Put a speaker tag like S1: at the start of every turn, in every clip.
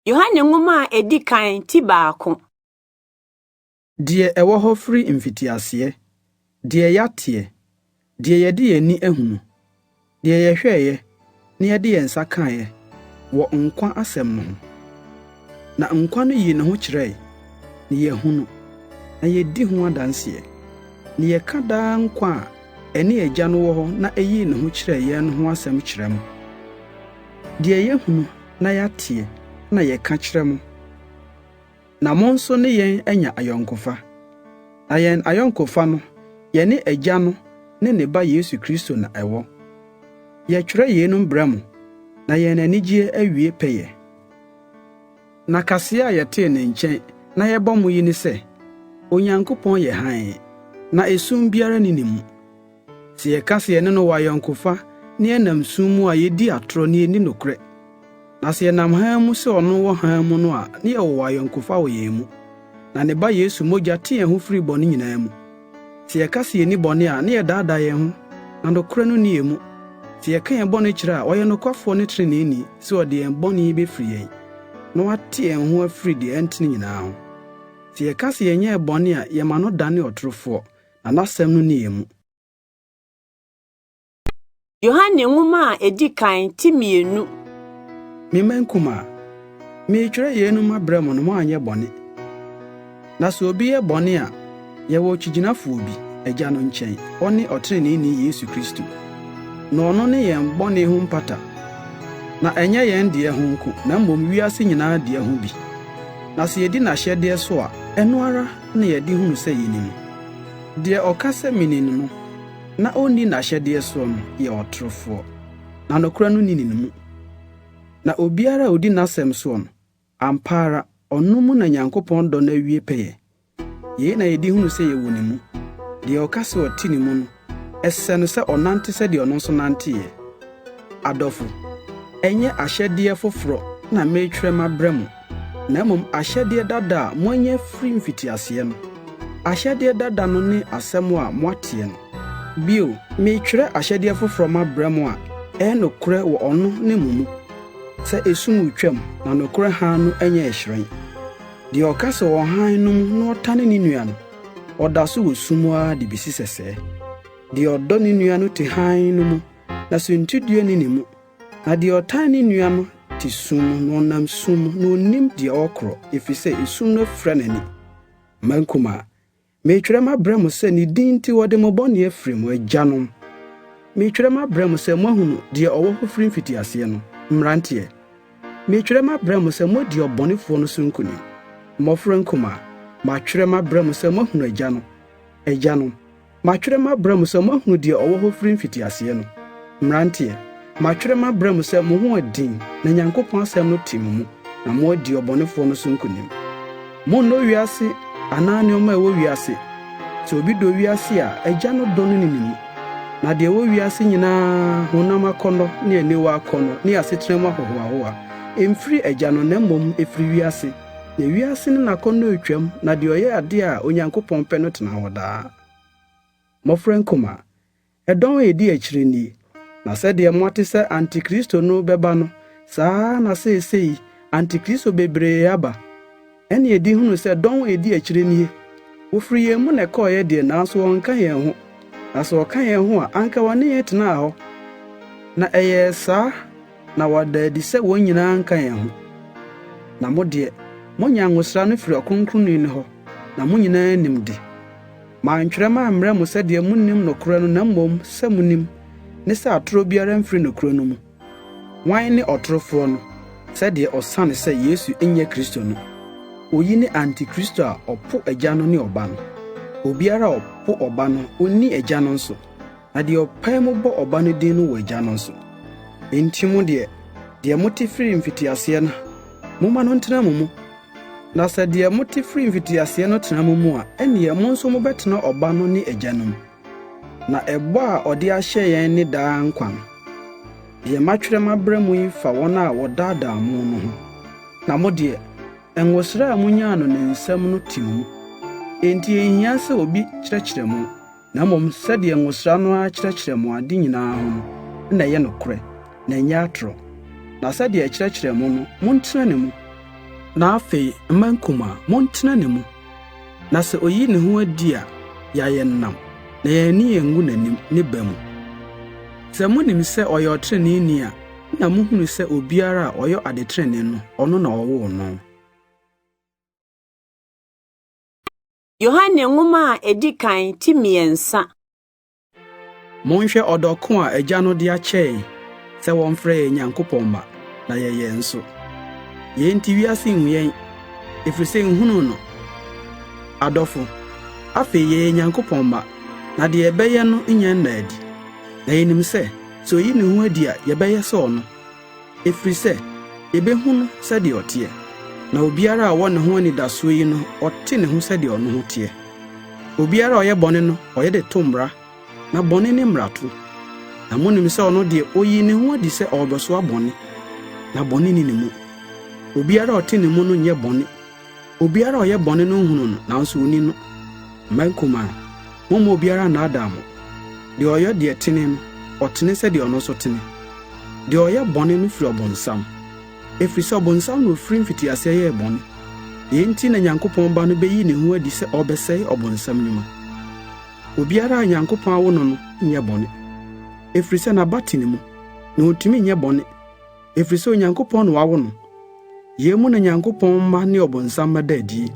S1: Yohane nwoma a edi kan ti 1.
S2: Deɛ ɛwɔ hɔ firi mfitiaseɛ, deɛ yɛateɛ, deɛ yɛde yɛn ani ahunu, deɛ yɛhwɛeɛ na yɛde yɛn nsa kaeɛ wɔ nkwa asɛm no ho. Na nkwa no yii ne ho kyerɛe, na yɛahu no, na yɛdi ho adanseɛ, na yɛka daa nkwa a ɛne Agya no wɔ hɔ na eyii ne ho kyerɛɛ yɛn no ho asɛm kyerɛ mo. Deɛ yɛahunu na yɛateɛ na yɛka kyerɛ mo, na mo nso ne yɛn anya ayɔnkofa. Na yɛn ayɔnkofa no, yɛne Agya no ne ne Ba Yesu Kristo na ɛwɔ. Yɛtwerɛ yeinom brɛ mo, na yɛn anigyeɛ awie pɛyɛ. Na kaseɛ a yɛtee ne nkyɛn na yɛbɔ mo yi ne sɛ, Onyankopɔn yɛ hann, na esum biara nni ne mu. Sɛ yɛka sɛ yɛne no wɔ ayɔnkofa na yɛnam sum mu a yedi atorɔ na yenni nokorɛ. Na sɛ yɛnam hann mu sɛ ɔno wɔ hann mu no a, na yɛwɔ ayɔnkofa wɔ yɛn mu. Na ne Ba Yesu mogya te yɛn ho firi bɔne nyinaa mu. Sɛ yɛka sɛ yenni bɔne a, na yɛdaadaa yɛn ho, na nokorɛ no nni yɛn mu. Sɛ yɛka yɛn bɔne kyerɛ a, ɔyɛ nokwafoɔ ne treneeni sɛ ɔde yɛn bɔne befiri yɛn, na wate yɛn ho afiri deɛ ɛntene nyinaa ho. Sɛ yɛka sɛ yɛnyɛɛ bɔne a, yɛma no dane ɔtorofoɔ, na n'asɛm no nni yɛn mu.
S1: Yohane nwoma a edi kan ti 2.
S2: Me mma nkumaa, meretwerɛ yeinom abrɛ mo na moanyɛ bɔne. Na sɛ obi yɛ bɔne a, yɛwɔ okyigyinafoɔ bi, Agya no nkyɛn, ɔne ɔtreneeni Yesu Kristo. Na ɔno ne yɛn bɔne ho mpata, na ɛnyɛ yɛn deɛ ho nko, na mmom wiase nyinaa deɛ ho bi. Na sɛ yedi n'ahyɛdeɛ so a, ɛno ara na yɛde hunu sɛ yenim no. Deɛ ɔka sɛ minim no, na onni n'ahyɛdeɛ soɔ no yɛ ɔtorofoɔ, na nokorɛ no nni ne mu. Na obiara a odi n'asɛm soɔ no, ampa ara ɔno mu na Nyankopɔn dɔ no awie pɛyɛ. Yei na yɛde hunu sɛ yɛwɔ ne mu. Deɛ ɔka sɛ ɔte ne mu no, ɛsɛ no sɛ ɔnante sɛdeɛ ɔno nso nanteeɛ. Adɔfo, ɛnyɛ ahyɛdeɛ foforɔ na meretwerɛ mabrɛ mo, na mmom ahyɛdeɛ dada a moanya firi mfitiaseɛ no. Ahyɛdeɛ dada no ne asɛm a moateɛ no. Bio, meretwerɛ ahyɛdeɛ foforɔ mabrɛ mo a ɛyɛ nokorɛ wɔ ɔno ne mo mu, sɛ esum retwam na nokorɛ hann no anya ɛhyerɛn. Deɛ ɔka sɛ ɔwɔ hann no mu na ɔtane ne nua no, ɔda so wɔ sum mu ara de besi sɛsɛɛ. Deɛ ɔdɔ ne nua no te hann no mu, na suntidua nni ne mu. Na deɛ ɔtan ne nua no te sum mu na ɔnam sum mu na onnim deɛ ɔrekorɔ, efisɛ esum no afura n'ani. Mma nkumaa, meretwerɛ mabrɛ mo sɛ ne din nti wɔde mo bɔne afiri mo agyanom. Meretwerɛ mabrɛ mo sɛ moahunu deɛ ɔwɔ hɔ firi mfitiaseɛ no. Mmeranteɛ, meretwerɛ mabrɛ mo sɛ moadi ɔbɔnefoɔ no so nkonim. Mmɔfra nkumaa, matwerɛ mabrɛ mo sɛ moahunu Agya no. Agyanom, matwerɛ mabrɛ mo sɛ moahunu deɛ ɔwɔ hɔ firi mfitiaseɛ no. Mmeranteɛ, matwerɛ mabrɛ mo sɛ mo ho aden na Nyankopɔn asɛm no te mo mu, na moadi ɔbɔnefoɔ no so nkonim. Monnnɔ wiase anaa nneɛma a ɛwɔ wiase. Sɛ obi dɔ wiase a, Agya no dɔ no nni ne mu. Na deɛ ɛwɔ wiase nyinaa, honam akɔnnɔ ne aniwa akɔnnɔ ne asetena mu ahohoahoa, ɛmfiri Agya no, na mmom ɛfiri wiase. Na wiase ne n'akɔnnɔ retwam, na deɛ ɔyɛ ade a Onyankopɔn pɛ no tena hɔ daa. Mmɔfra nkumaa, ɛdɔn a edi akyire nie. Na sɛdeɛ moate sɛ Antikristo no bɛba no, saa ara na seesei Antikristo bebree aba. Ɛnna yɛde hunu sɛ dɔn a edi akyire nie. Wofiri yɛn mu na ɛkɔeɛ deɛ, nanso wɔnka yɛn ho. Na sɛ wɔka yɛn ho a, anka wɔne yɛn tenaa hɔ. Na ɛyɛɛ saa na wɔada adi sɛ wɔn nyinaa nka yɛn ho. Na mo deɛ, moanya ngosra no firi Ɔkronkronni no hɔ, na mo nyinaa nim de. Mantwerɛ mammrɛ mo sɛdeɛ munnim nokorɛ no na mmom sɛ munim, ne sɛ atorɔ biara mfiri nokorɛ no mu. Hwan ne ɔtorofoɔ no, sɛ deɛ ɔsane sɛ Yesu nyɛ Kristo no? Oyi ne Antikristo a ɔpo Agya no ne Ɔba no. Obiara a ɔpo Ɔba no, onni Agya no nso. Na deɛ ɔpae mu bɔ Ɔba no din no wɔ Agya no nso. Enti mo deɛ, deɛ mote firii mfitiaseɛ no, momma no ntena mo mu. Na sɛ deɛ mote firii mfitiaseɛ no tena mo mu a, ɛnneɛ mo nso mobɛtena Ɔba no ne Agya no mu. Na ɛbɔ a ɔde ahyɛ yɛn ne daa nkwa no. Deɛ matwerɛ mabrɛ mo yi fa wɔn a wɔdaadaa mo no ho. Na mo deɛ, ngosra a munyaa no ne nsam no te mo mu. Enti enhia sɛ obi kyerɛkyerɛ mo, na mmom sɛdeɛ ngosra no ara kyerɛkyerɛ mo ade nyinaa ho no na ɛyɛ nokorɛ, na ɛnyɛ atorɔ. Na sɛdeɛ ɛkyerɛkyerɛ mo no, montena ne mu. Na afei, mma nkumaa, montena ne mu, na sɛ oyi ne ho adi a, yɛayɛ nnam, na yɛn ani anwu n'anim, ne ba mu. Sɛ munim sɛ ɔyɛ ɔtreneeni a, na muhunu sɛ obiara a ɔyɛ adetrenee no, ɔno na ɔwoo no.
S1: Yohane nwoma a edi kan ti mmiɛnsa.
S2: Monhwɛ ɔdɔ ko a Agya no de akyɛ yɛn sɛ wɔmfrɛ yɛn Nyankopɔn mma, na yɛyɛ nso. Yei nti wiase nhu yɛn, ɛfiri sɛ nhunuu no. Adɔfo, afei yɛyɛ Nyankopɔn mma, na deɛ yɛbɛyɛ no nnya nnaa adi. Na yenim sɛ, sɛ oyi ne ho adi a, yɛbɛyɛ sɛ ɔno, ɛfiri sɛ yebehu no sɛdeɛ ɔteɛ. Na obiara a ɔwɔ ne ho anidasoɔ yi no, ɔte ne ho sɛdeɛ ɔno ho teɛ. Obiara a ɔyɛ bɔne no, ɔyɛ de to mmara, na bɔne ne mmarato. Na monim sɛ ɔno deɛ, oyii ne ho adi sɛ ɔrebɛsoa bɔne, na bɔne nni ne mu. Obiara a ɔte ne mu no nyɛ bɔne. Obiara a ɔyɛ bɔne no nhunuu no, nanso onni no. Mma nkumaa, momma obiara nnaadaa mo. Deɛ ɔyɛ deɛ ɛtene no, ɔtene sɛdeɛ ɔno nso tene. Deɛ ɔyɛ bɔne no firi ɔbonsam, ɛfiri sɛ ɔbonsam na ɔfiri mfitiaseɛ yɛɛ bɔne. Yei nti na Nyankopɔn Ba no bɛyii ne ho adi sɛ ɔrebɛsɛe ɔbonsam nnwuma. Obiara a Nyankopɔn awo no no nyɛ bɔne, ɛfiri sɛ n'aba te ne mu, na ɔntumi nyɛ bɔne, ɛfiri sɛ Onyankopɔn na wawo no. Yei mu na Nyankopɔn mma ne ɔbonsam mma da adie.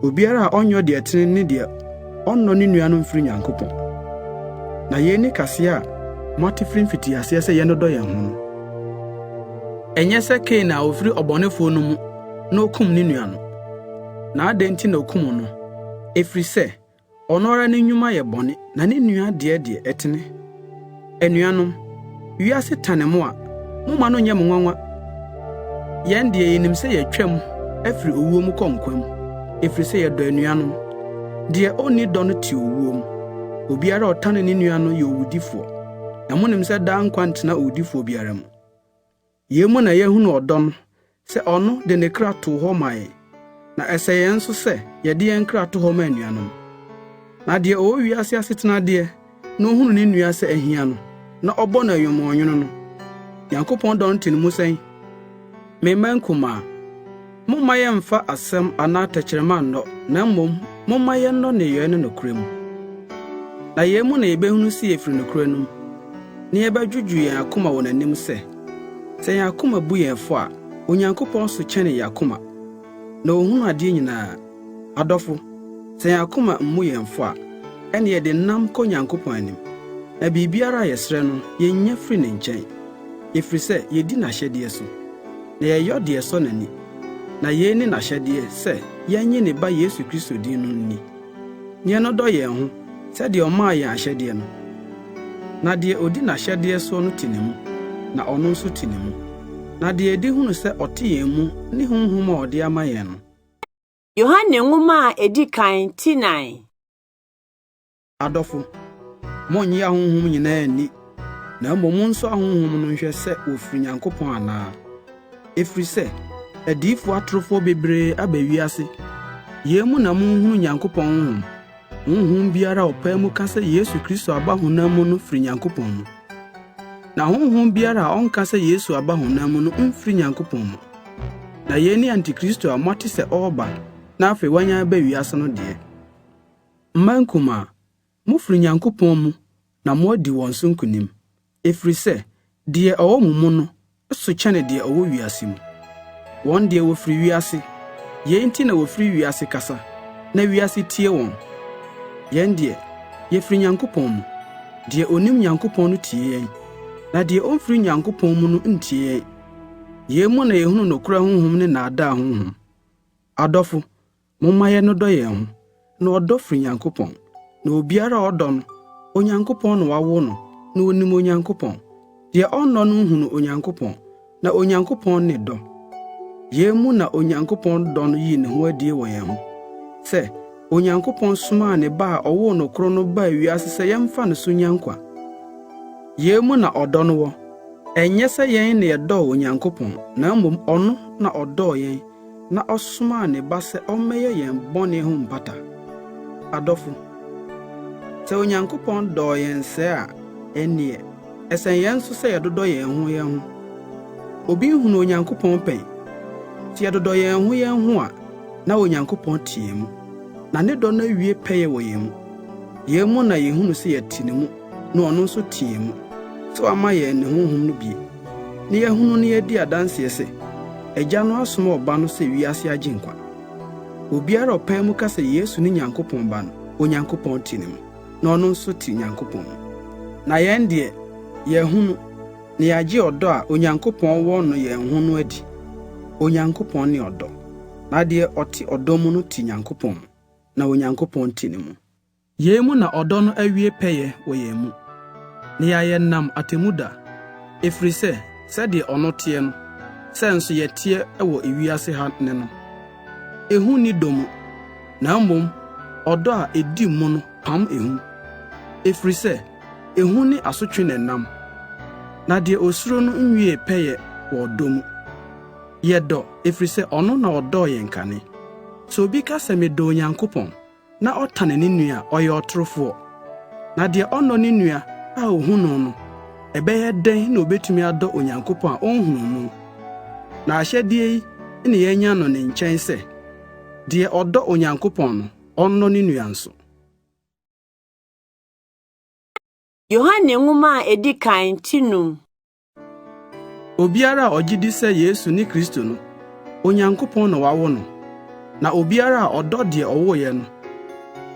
S2: Obiara a ɔnyɔ deɛ ɛtene ne deɛ ɔnnɔ ne nua no mfiri Nyankopɔn. Na yei ne kaseɛ a moate firi mfitiaseɛ sɛ yɛnnodɔ yɛn ho no. Ɛnyɛ sɛ Kain a ɔfiri ɔbɔnefoɔ no mu na ɔkum ne nua no. Na adɛn nti na ɔkum no? Ɛfiri sɛ Ɔno ara ne nnwuma yɛ bɔne, na ne nua deɛ deɛ, ɛtene. Anuanom, wiase tane mo a, momma no nyɛ mo nwanwa. Yɛn deɛ, yenim sɛ yɛatwam afiri owuo mu kɔ nkwa mu, ɛfiri sɛ yɛdɔ anuanom. Deɛ ɔnni dɔ no te owuo mu. Obiara a ɔtane ne nua no yɛ owudifoɔ, na monim sɛ daa nkwa ntena owudifoɔ biara mu. Yei mu na yɛahunu ɔdɔ no, sɛ ɔno de ne kra too hɔ maa yɛn, na ɛsɛ yɛn nso sɛ yɛde yɛn kra to hɔ ma anuanom. Na deɛ ɔwɔ wiase asetenadeɛ na ɔhunu ne nua sɛ ahia no, na ɔbɔ no ayamuɔnwono no, Nyankopɔn dɔ no te ne mu sɛn? Me mma nkumaa, momma yɛmmfa asɛm anaa tɛkyerɛma nnɔ, na mmom momma yɛnnɔ nneyɔe ne nokorɛ mu. Na yei mu na yɛbɛhunu sɛ yɛfiri nokorɛ no mu, na yɛbɛdwodwo yɛn akoma wɔ n'anim sɛ, sɛ yɛn akoma bu yɛn fɔ a, Onyankopɔn so kyɛne yɛn akoma, na ɔhunu adeɛ nyinaa. Adɔfo, sɛ yɛn akoma mmu yɛn fɔ a, ɛnne yɛde nnam kɔ Nyankopɔn anim, na biribiara a yɛsrɛ no, yɛnya firi ne nkyɛn, ɛfiri sɛ yɛdi n'ahyɛdeɛ so, na yɛyɔ deɛ ɛsɔ n'ani. Na yei ne n'ahyɛdeɛ, sɛ yɛnnye ne Ba Yesu Kristo din no nni, na yɛnnodɔ yɛn ho sɛdeɛ ɔmaa yɛn ahyɛdeɛ no. Na deɛ ɔdi n'ahyɛdeɛ soɔ no te ne mu, na ɔno nso te ne mu. Na deɛ yɛde hunu sɛ ɔte yɛn mu ne Honhom a ɔde ama yɛn no.
S1: Yohane nwoma a edi kan ti nan.
S2: Adɔfo, monnnye ahonhom nyinaa nni, na mmom monsɔ ahonhom no nhwɛ sɛ wɔfiri Nyankopɔn anaa. Ɛfiri sɛ, adiyifoɔ atorofoɔ bebree aba wiase. Yei mu na monhunu Nyankopɔn honhom. Honhom biara a ɔpae mu ka sɛ Yesu Kristo aba honam mu no firi Nyankopɔn mu. Na honhom biara a ɔnka sɛ Yesu aba honam mu no mfiri Nyankopɔn mu. Na yei ne Antikristo a moate sɛ ɔreba na afei wanyan aba wiase no deɛ. Mma nkumaa, mofiri Nyankopɔn mu na moadi wɔn so nkonim, ɛfiri sɛ deɛ ɔwɔ mo mu no so kyɛne deɛ ɔwɔ wiase mu. Wɔn deɛ wɔfiri wiase, yei nti na wɔfiri wiase kasa, na wiase tie wɔn. Yɛn deɛ, yɛfiri Nyankopɔn mu. Deɛ ɔnim Nyankopɔn no tie yɛn, na deɛ ɔmfiri Nyankopɔn mu no ntie yɛn. Yei mu na yɛhunu nokorɛ honhom ne nnaadaa honhom. Adɔfo, Momma yɛnnodɔ yɛn ho, na ɔdɔ firi Nyankopɔn, na obiara a ɔdɔ no, Onyankopɔn na wawo no, na onim Onyankopɔn. Deɛ ɔnnɔ no nhunu Onyankopɔn, na Onyankopɔn ne dɔ. Yei mu na Onyankopɔn dɔ no yii ne ho adie wɔ yɛn ho, sɛ, Onyankopɔn somaa ne Ba a ɔwoo no koro no baa wiase sɛ yɛmfa ne so nnya nkwa. Yei mu na ɔdɔ no wɔ, ɛnyɛ sɛ yɛn na yɛdɔɔ Onyankopɔn, na mmom ɔno na ɔdɔɔ yɛn na ɔsomaa ne Ba sɛ ɔmmɛyɛ yɛn bɔne ho mpata. Adɔfo, sɛ Onyankopɔn dɔɔ yɛn sɛɛ a, ɛnneɛ ɛsɛ yɛn nso sɛ yɛdodɔ yɛn ho yɛn ho. Obi nhunuu Onyankopɔn pɛn. Sɛ yɛdodɔ yɛn ho yɛn ho a, na Onyankopɔn te yɛn mu, na ne dɔ no awie pɛyɛ wɔ yɛn mu. Yei mu na yɛhunu sɛ yɛte ne mu na ɔno nso te yɛn mu, sɛ wama yɛn ne Honhom no bie, na yɛahunu na yɛadi adanseɛ sɛ, Agya no asoma Ɔba no sɛ wiase Agyenkwa. Obiara a ɔpae mu ka sɛ Yesu ne Nyankopɔn Ba no, Onyankopɔn te ne mu, na ɔno nso te Nyankopɔn mu. Na yɛn deɛ, yɛahunu, na yɛagye ɔdɔ a Onyankopɔn wɔ no yɛn ho no adi. Onyankopɔn ne ɔdɔ, na deɛ ɔte ɔdɔ mu no te Nyankopɔn mu, na Onyankopɔn te ne mu. Yei mu na ɔdɔ no awie pɛyɛ wɔ yɛn mu, na yɛayɛ nnam atemmu da, ɛfiri sɛ sɛdeɛ ɔno teɛ no, sɛ nso yɛteɛ wɔ ewiase ha ne no. Ehu nni dɔ mu, na mmom ɔdɔ a ɛdi mu no pam ehu, ɛfiri sɛ ehu ne asotwe na ɛnam, na deɛ osuro no nwiee pɛyɛ wɔ ɔdɔ mu. Yɛdɔ, ɛfiri sɛ ɔno na ɔdɔɔ yɛn kane. Sɛ obi ka sɛ, Medɔ Onyankopɔn, na ɔtane ne nua a, ɔyɛ ɔtorofoɔ. Na deɛ ɔnnɔ ne nua a ɔhu no no, ɛbɛyɛ dɛn na ɔbɛtumi adɔ Onyankopɔn a ɔnhunuu no? Na ahyɛdeɛ yi na yɛanya no ne nkyɛn sɛ, deɛ ɔdɔ Onyankopɔn no, ɔnnɔ ne nua nso.
S1: Yohane nwoma a edi kan ti num.
S2: Obiara a ɔgye di sɛ Yesu ne Kristo no, Onyankopɔn na wawo no, na obiara a ɔdɔ deɛ ɔwoeɛ no,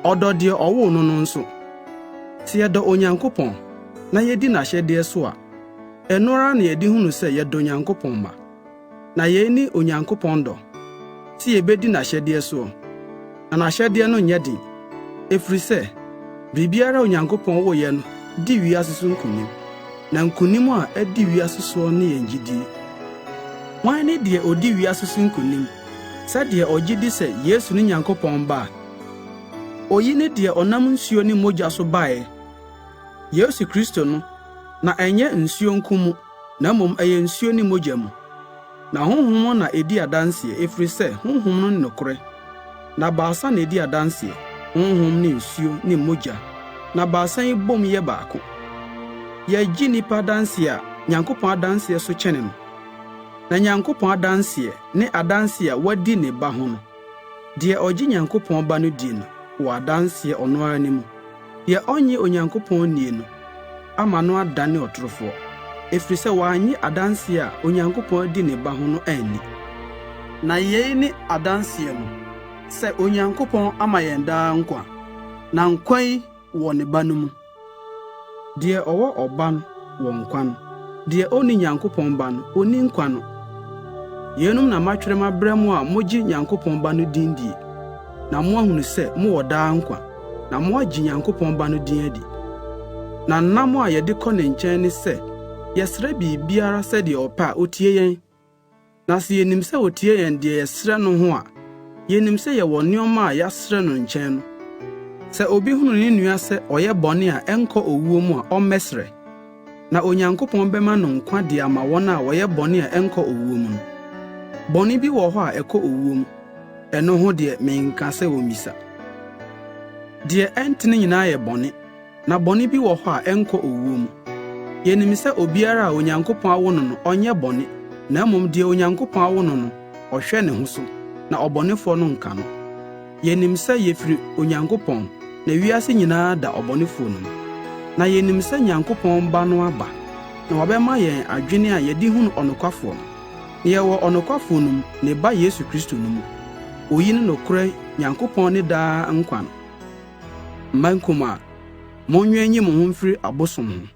S2: ɔdɔ deɛ ɔwoo no no nso. Sɛ yɛdɔ Onyankopɔn na yedi n'ahyɛdeɛ so a, ɛno ara na yɛde hunu sɛ yɛdɔ Onyankopɔn mma. Na yei ne Onyankopɔn dɔ, sɛ yɛbɛdi n'ahyɛdeɛ soɔ. Na n'ahyɛdeɛ no nyɛ den, ɛfiri sɛ biribiara a Onyankopɔn woeɛ no di wiase so nkonim, na nkonim a adi wiase soɔ ne yɛn gyidie. Hwan ne deɛ ɔdi wiase so nkonim, sɛ deɛ ɔgye di sɛ Yesu ne Nyankopɔn Ba a? Oyi ne deɛ ɔnam nsuo ne mogya so baeɛ, Yesu Kristo no, na ɛnyɛ nsuo nko mu, na mmom ɛyɛ nsuo ne mogya mu. Na Honhom no na edi adanseɛ, ɛfiri sɛ Honhom no ne nokorɛ. Na baasa na edi adanseɛ, Honhom ne nsuo ne mogya, na baasa yi bom yɛ baako. Yɛgye nnipa adanseɛ a, Nyankopɔn adanseɛ so kyɛne no. Na Nyankopɔn adanseɛ ne adanseɛ a wadi ne Ba ho no. Deɛ ɔgye Nyankopɔn Ba no die no wɔ adanseɛ ɔno ara ne mu. Deɛ ɔnnye Onyankopɔn nnie no ama no adane ɔtorofoɔ, ɛfiri sɛ wannye adanseɛ a Onyankopɔn adi ne Ba ho no anni. Na yei ne adanseɛ no, sɛ Onyankopɔn ama yɛn daa nkwa, na nkwa yi wɔ ne Ba no mu. Deɛ ɔwɔ Ɔba no wɔ nkwa no, deɛ ɔnni Nyankopɔn Ba no, ɔnni nkwa no. Yeinom na matwerɛ mabrɛ mo a mogye Nyankopɔn Ba no din die, na moahunu sɛ mowɔ daa nkwa, na moagye Nyankopɔn Ba no din adi. Na nnam a yɛde kɔ ne nkyɛn ne sɛ yɛsrɛ biribiara sɛdeɛ ɔpɛ a, ɔtie yɛn. Na sɛ yenim sɛ otie yɛn deɛ yɛsrɛ no ho a, yenim sɛ yɛwɔ nneɛma a yɛasrɛ no nkyɛn no. Sɛ obi hunu ne nua sɛ ɔyɛ bɔne a ɛnkɔ owuo mu a, ɔmmɛsrɛ, na Onyankopɔn bɛma no nkwa de ama wɔn a wɔyɛ bɔne a ɛnkɔ owuo mu no. Bɔne bi wɔ hɔ a ɛkɔ owuo mu, ɛno ho deɛ menka sɛ wɔmmisa. Deɛ ɛntene nyinaa yɛ bɔne. Na bɔne bi wɔ hɔ a ɛnkɔ owuo mu. Yɛnim sɛ obiara a Onyankopɔn awo no no, ɔnyɛ bɔne, na mmom deɛ Onyankopɔn awo no no, ɔhwɛ ne ho so, na ɔbɔnefoɔ no nka no. Yɛnim sɛ yɛfiri Onyankopɔn, na wiase nyinaa da ɔbɔnefoɔ no mu. Na yɛnim sɛ Nyankopɔn Ba no aba, na wabɛma yɛn adwene a yɛde hunu ɔnokwafoɔ no. Na yɛwɔ ɔnokwafoɔ no mu, ne Ba Yesu Kristo no mu. Oyi ne nokorɛ Nyankopɔn ne daa nkwa no. Mma nkumaa, monwɛn nyi mo ho mfiri abosom ho.